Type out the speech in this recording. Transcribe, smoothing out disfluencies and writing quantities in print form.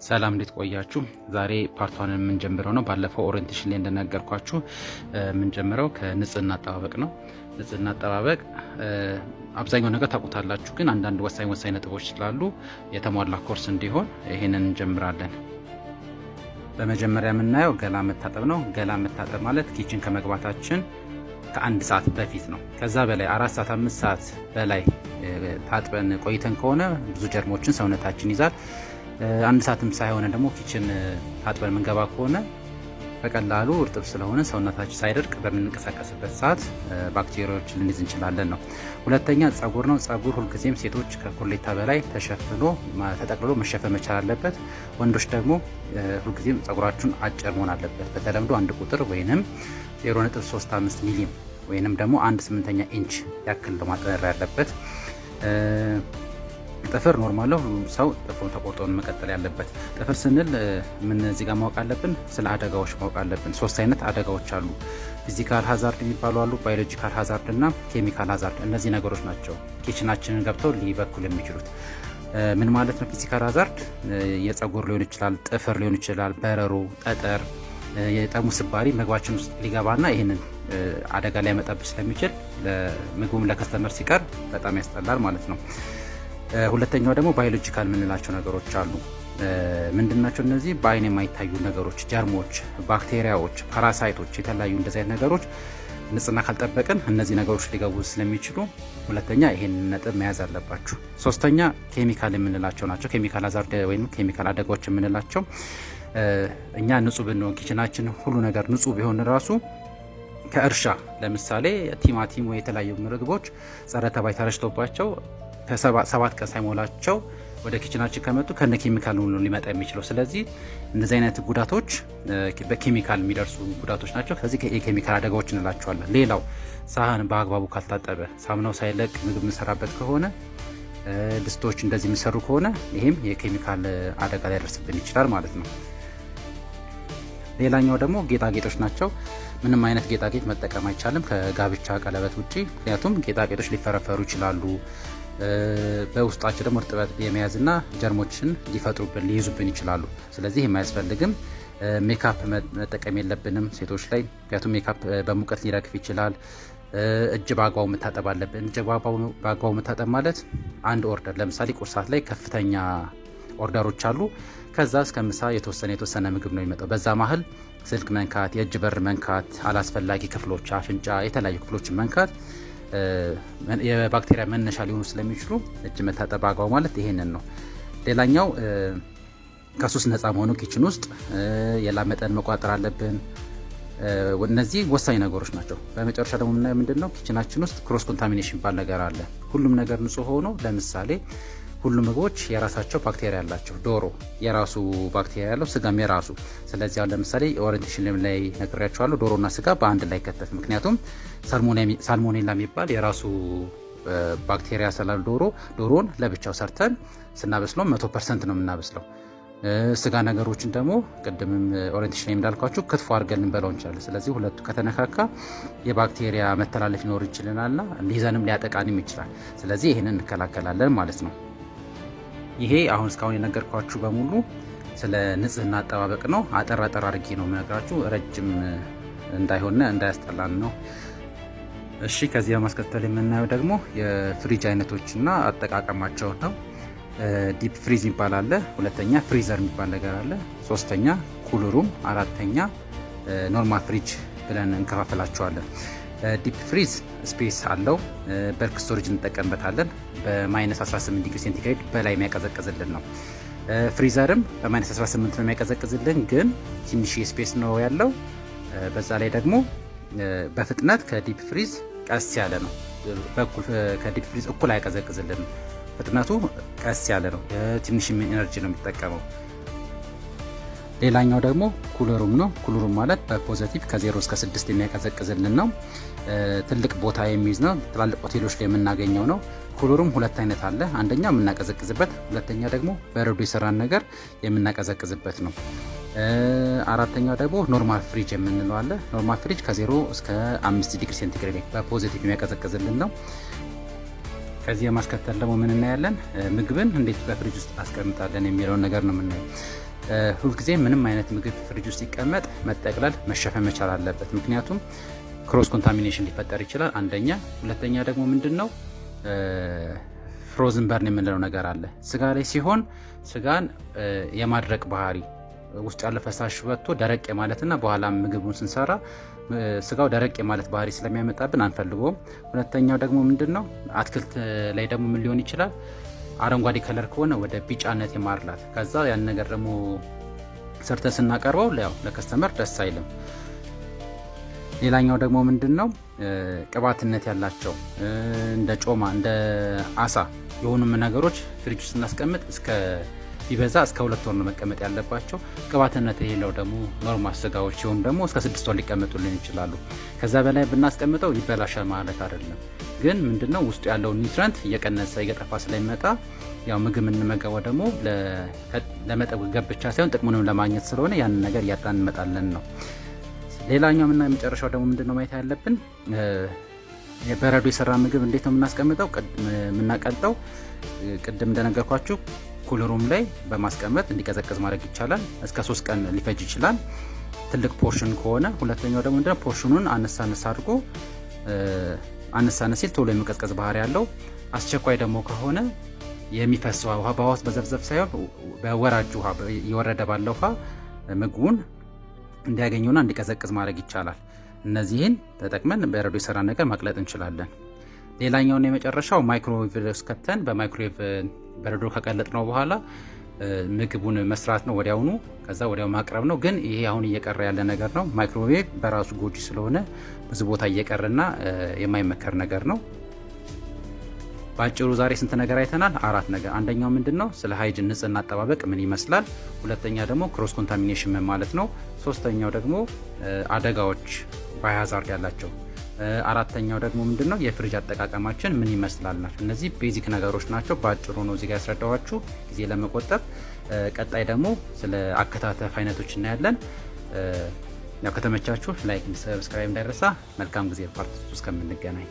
ሰላም፣ እንዴት ቆያችሁ? ዛሬ part 1ን የምንጀምረው ነው። ባለፈው orientation ላይ እንደነገርኳችሁ የምንጀምረው ከንጽህና አጠባበቅ ነው። ንጽህና አጠባበቅ አብዛኛው ነገር ታውቁታላችሁ፣ ግን አንዳንድ ወሳኝ ወሳኝ ነጥቦች ስላሉ የተሟላ ኮርስ እንዲሆን ይሄንን እንጀምራለን። በመጀመሪያ የምናየው ገላ መታጠብ ነው። ገላ መታጠብ ማለት kitchen ከመግባታችን ከአንድ ሰዓት በፊት ነው። ከዛ በላይ 4 ሰዓት፣ 5 ሰዓት በላይ ታጥበን ቆይተን ከሆነ ብዙ ጀርሞችን ሰውነታችን ይዛል። አንድ ሰዓትም ሳይሆን ደግሞ kitchen ታጥበን ምንገባ ከሆነ በቀላሉ እርጥብ ስለሆነ ሰውነታችን ሳይደርቅ በምንንቀሳቀስበት ሰዓት ባክቴሪያዎችን ልንይዝ እንችላለን ነው። ሁለተኛ ጸጉር ነው። ጸጉር ሁልጊዜም ሴቶች ከኮሌታ በላይ ተሸፍኖ፣ ተጠቅልሎ መሸፈን መቻል አለበት። ወንዶች ደግሞ ሁልጊዜም ጸጉራችሁን አጭር መሆን አለበት። በተለምዶ 1 ቁጥር ወይንም 0.35 ሚሊም ወይንም ደግሞ 1/8 ኢንች ያክል ነው ማጠር ያለበት። ጥፍር normal ነው። ሁሉም ሰው ጥፍሩን ተቆርጦ መቀጠል ያለበት። ጥፍር ስንል ምን እዚህ ጋር ማወቅ አለብን? ስለ አደጋዎች ማወቅ አለብን። ሶስት አይነት አደጋዎች አሉ። Physical hazard የሚባሉ አሉ፣ biological hazard እና chemical hazard። እነዚህ ነገሮች ናቸው kitchen ኣችንን ገብተው ሊበክሉ የሚችሉት። ምን ማለት ነው? Physical hazard የጸጉር ሊሆን ይችላል፣ ጥፍር ሊሆን ይችላል፣ በረሮ፣ ጠጠር፣ የጠርሙስ ስባሪ ምግባችን ውስጥ ሊገባና ይህንን አደጋ ሊያመጣብን ስለሚችል ምግቡም ለ customer ሲቀርብ በጣም ያስጠላል ማለት ነው። ሁለተኛው ደግሞ biological የምንላቸው ነገሮች አሉ። ምንድናቸው እነዚህ? በአይን የማይታዩ ነገሮች፣ ጀርሞች፣ ባክቴሪያዎች፣ parasite ኦች፣ የተለያዩ እንደዚህ አይነት ነገሮች ንጽህና ካልጠበቅን እነዚህ ነገሮች ሊገቡ ስለሚችሉ ሁለተኛ ይሄን ነጥብ መያዝ አለባችሁ። ሶስተኛ ኬሚካል የምንላቸው ናቸው። Chemical hazard ወይም ኬሚካል አደጋዎች የምንላቸው እኛ ንጹህ ብንሆን፣ kitchen ኣችን ሁሉ ነገር ንጹህ ቢሆን ራሱ ከእርሻ ለምሳሌ ቲማቲም ወይ የተለያዩ ምግቦች ጸረ ተባይ ተረጭቶባቸው ከ7 ቀን ሳይሞላቸው ወደ kitchen ኣችን ከመጡ ከነ ኬሚካል ነው ሊመጣ የሚችለው። ስለዚህ እንደዚህ አይነት ጉዳቶች በኬሚካል የሚደርሱ ጉዳቶች ናቸው። ስለዚህ የኬሚካል አደጋዎች እንላቸዋለን። ሌላው ሳህን በአግባቡ ካልታጠበ፣ ሳሙናው ሳይለቅ ምግብ የምንሰራበት ከሆነ፣ ድስቶች እንደዚህ የሚሰሩ ከሆነ ይሄም የኬሚካል አደጋ ሊያደርስብን ይችላል ማለት ነው። ሌላኛው ደግሞ ጌጣጌጦች ናቸው። ምንም አይነት ጌጣጌጥ መጠቀም አይቻልም ከጋብቻ ቀለበት ውጪ። ምክንያቱም ጌጣጌጦች ሊፈረፈሩ ይችላሉ። በውስጣቸው ደግሞ እርጥበት የመያዝና ጀርሞችን ሊፈጥሩብን፣ ሊይዙብን ይችላሉ። ስለዚህ የማያስፈልግም። ሜካፕ መጠቀም የለብንም ሴቶች ላይ፣ ምክንያቱም ሜካፕ በሙቀት ሊረግፍ ይችላል። እጅ በአግባቡ መታጠብ አለብን። እጅ በአግባቡ መታጠብ ማለት አንድ order፣ ለምሳሌ ቁርስ ሰዓት ላይ ከፍተኛ order ኦች አሉ። ከዛ እስከ ምሳ የተወሰነ የተወሰነ ምግብ ነው የሚመጣው። በዛ መሀል ስልክ መንካት፣ የእጅ በር መንካት፣ አላስፈላጊ ክፍሎች፣ አፍንጫ፣ የተለያዩ ክፍሎችን መንካት የባክቴሪያ መነሻ ሊሆኑ ስለሚችሉ እጅ መታጠብ አግባቡ ማለት ይሄንን ነው። ሌላኛው ከሱስ ነፃ መሆኑ፣ kitchen ውስጥ የላብ መጠን መቆጣጠር አለብን። እነዚህ ወሳኝ ነገሮች ናቸው። በመጨረሻ ደግሞ የምናየው ምንድን ነው? Kitchen ኣችን ውስጥ cross contamination የሚባል ነገር አለ። ሁሉም ነገር ንጹህ ሆኖ ለምሳሌ ሁሉም ምግቦች የራሳቸው ባክቴሪያ አላቸው። ዶሮ የራሱ ባክቴሪያ ያለው፣ ስጋም የራሱ። ስለዚህ አሁን ለምሳሌ orientation ላይ ነግሬያችኋለሁ። ዶሮና ስጋ በአንድ ላይ አይከተፍም። ምክንያቱም salmonella የሚባል የራሱ ባክቴሪያ ስላለ ዶሮን ለብቻው ሰርተን ስናበስለው 100% ነው የምናበስለው። ስጋ ነገሮችን ደግሞ ቅድምም orientation ላይ እንዳልኳችሁ ክትፎ አድርገን ልንበላው እንችላለን። ስለዚህ ሁለቱ ከተነካካ የባክቴሪያ መተላለፍ ሊኖር ይችላልና ሊይዘንም ሊያጠቃንም ይችላል። ስለዚህ ይህንን እንከላከላለን ማለት ነው። ይሄ አሁን እስካሁን የነገርኳችሁ በሙሉ ስለ ንጽህና አጠባበቅ ነው። አጠር አጠር አድርጌ ነው የምነግራችሁ፣ ረጅም እንዳይሆን፣ እንዳያስጠላን ነው። እሺ፣ ከዚህ በማስከተል የምናየው ደግሞ የፍሪጅ አይነቶችና አጠቃቀማቸው ነው። Deep freeze የሚባል አለ። ሁለተኛ freezer የሚባል ነገር አለ። ሶስተኛ cool room፣ አራተኛ normal fridge ብለን እንከፋፈላቸዋለን። Deep freeze space አለው። Bulk storage እንጠቀምበታለን። በ minus 18 ዲግሪ ሴንቲግሬድ በላይ የሚያቀዘቅዝልን ነው። Freezer ም በ minus 18 ነው የሚያቀዘቅዝልን፣ ግን ትንሽ space ነው ያለው። በዛ ላይ ደግሞ በፍጥነት ከ deep freeze ቀስ ያለ ነው። ከ deep freeze እኩል አያቀዘቅዝልንም። ፍጥነቱ ቀስ ያለ ነው። ትንሽ energy ነው የሚጠቀመው። ሌላኛው ደግሞ cool room ነው። Cool room ማለት በ positive ከ0 እስከ 6 የሚያቀዘቅዝልን ነው። ትልቅ ቦታ የሚይዝ ነው። ትላልቅ ሆቴሎች ላይ የምናገኘው ነው። Cool room ሁለት አይነት አለ። አንደኛ የምናቀዘቅዝበት፣ ሁለተኛ ደግሞ በረዶ የሰራን ነገር የምናቀዘቅዝበት ነው። አራተኛው ደግሞ normal fridge የምንለው አለ። Normal fridge ከ0 እስከ 5 ዲግሪ ሴንቲግሬድ በ positive የሚያቀዘቅዝልን ነው። ከዚህ በማስከተል ደግሞ ምን እናያለን? ምግብን እንዴት በፍሪጅ ውስጥ አስቀምጣለን የሚለውን ነገር ነው የምናየው። ሁልጊዜ ምንም አይነት ምግብ ፍሪጅ ውስጥ ሲቀመጥ መጠቅለል፣ መሸፈን መቻል አለበት። ምክንያቱም cross contamination ሊፈጠር ይችላል። አንደኛ። ሁለተኛ ደግሞ ምንድን ነው፣ frozen burn የምንለው ነገር አለ። ስጋ ላይ ሲሆን ስጋን የማድረቅ ባህሪ፣ ውስጥ ያለ ፈሳሽ ወጥቶ ደረቅ የማለትና በኋላ ምግቡን ስንሰራ ስጋው ደረቅ የማለት ባህሪ ስለሚያመጣብን አንፈልገውም። ሁለተኛው ደግሞ ምንድን ነው፣ አትክልት ላይ ደግሞ ምን ሊሆን ይችላል? አረንጓዴ color ከሆነ ወደ ቢጫነት የማድላት፣ ከዛ ያን ነገር ደግሞ ሰርተን ስናቀርበው ያው ለ customer ደስ አይልም። ሌላኛው ደግሞ ምንድን ነው፣ ቅባትነት ያላቸው እንደ ጮማ፣ እንደ አሳ የሆኑ ነገሮች ፍሪጅ ውስጥ ስናስቀምጥ እስከ ቢበዛ እስከ 2 ወር ነው መቀመጥ ያለባቸው። ቅባትነት የሌለው ደግሞ normal ስጋዎች ሲሆኑ ደግሞ እስከ 6 ወር ሊቀመጡልን ይችላሉ። ከዛ በላይ ብናስቀምጠው ይበላሻል ማለት አይደለም። ግን ምንድነው፣ ውስጡ ያለው nutrient እየቀነሰ እየጠፋ ስለሚመጣ፣ ያው ምግብ የምንመገበው ደግሞ ለመጠገብ ብቻ ሳይሆን ጥቅሙንም ለማግኘት ስለሆነ ያንን ነገር እያጣን እንመጣለን ነው። ሌላኛው እና የመጨረሻው ደግሞ ምንድነው ማየት ያለብን፣ የበረዶ የሰራ ምግብ እንዴት ነው የምናስቀምጠው፣ የምናቀልጠው? ቅድም እንደነገርኳችሁ cool room ላይ በማስቀመጥ እንዲቀዘቅዝ ማድረግ ይቻላል። እስከ 3 ቀን ሊፈጅ ይችላል ትልቅ portion ከሆነ። ሁለተኛው ደግሞ ምንድነው፣ portion ኑን አነሳ አነሳ አድርጎ፣ አነሳ አነስ ሲል ቶሎ የመቀዝቀዝ ባህሪ ያለው። አስቸኳይ ደግሞ ከሆነ የሚፈስ ውሃ በውሃ ውስጥ በዘፍዘፍ ሳይሆን በወራጅ ውሃ፣ እየወረደ ባለ ውሃ ምግቡን እንዲያገኘውና እንዲቀዘቅዝ ማድረግ ይቻላል። እነዚህን ተጠቅመን በረዶ የሰራ ነገር ማቅለጥ እንችላለን። ሌላኛውና የመጨረሻው ማይክሮዌቭ ውስጥ ከተን በማይክሮዌቭ በረዶ ካቀለጥነው በኋላ ምግቡን መስራት ነው ወዲያውኑ፣ ከዛ ወዲያው ማቅረብ ነው። ግን ይሄ አሁን እየቀረ ያለ ነገር ነው። ማይክሮዌቭ በራሱ ጎጂ ስለሆነ ብዙ ቦታ እየቀረና የማይመከር ነገር ነው። በአጭሩ ዛሬ ስንት ነገር አይተናል? አራት ነገር። አንደኛው ምንድን ነው? ስለ hygiene ንጽህና አጠባበቅ ምን ይመስላል። ሁለተኛ ደግሞ cross contamination ምን ማለት ነው። ሶስተኛው ደግሞ አደጋዎች biohazard ያላቸው። አራተኛው ደግሞ ምንድን ነው፣ የፍሪጅ አጠቃቀማችን ምን ይመስላል ናቸው። እነዚህ basic ነገሮች ናቸው። በአጭሩ ነው እዚጋ ያስረዳኋችሁ ጊዜ ለመቆጠብ። ቀጣይ ደግሞ ስለ አከታተፍ አይነቶች እናያለን። ያው ከተመቻችሁ like፣ subscribe እንዳይረሳ። መልካም ጊዜ። Part 2 እስከምንገናኝ።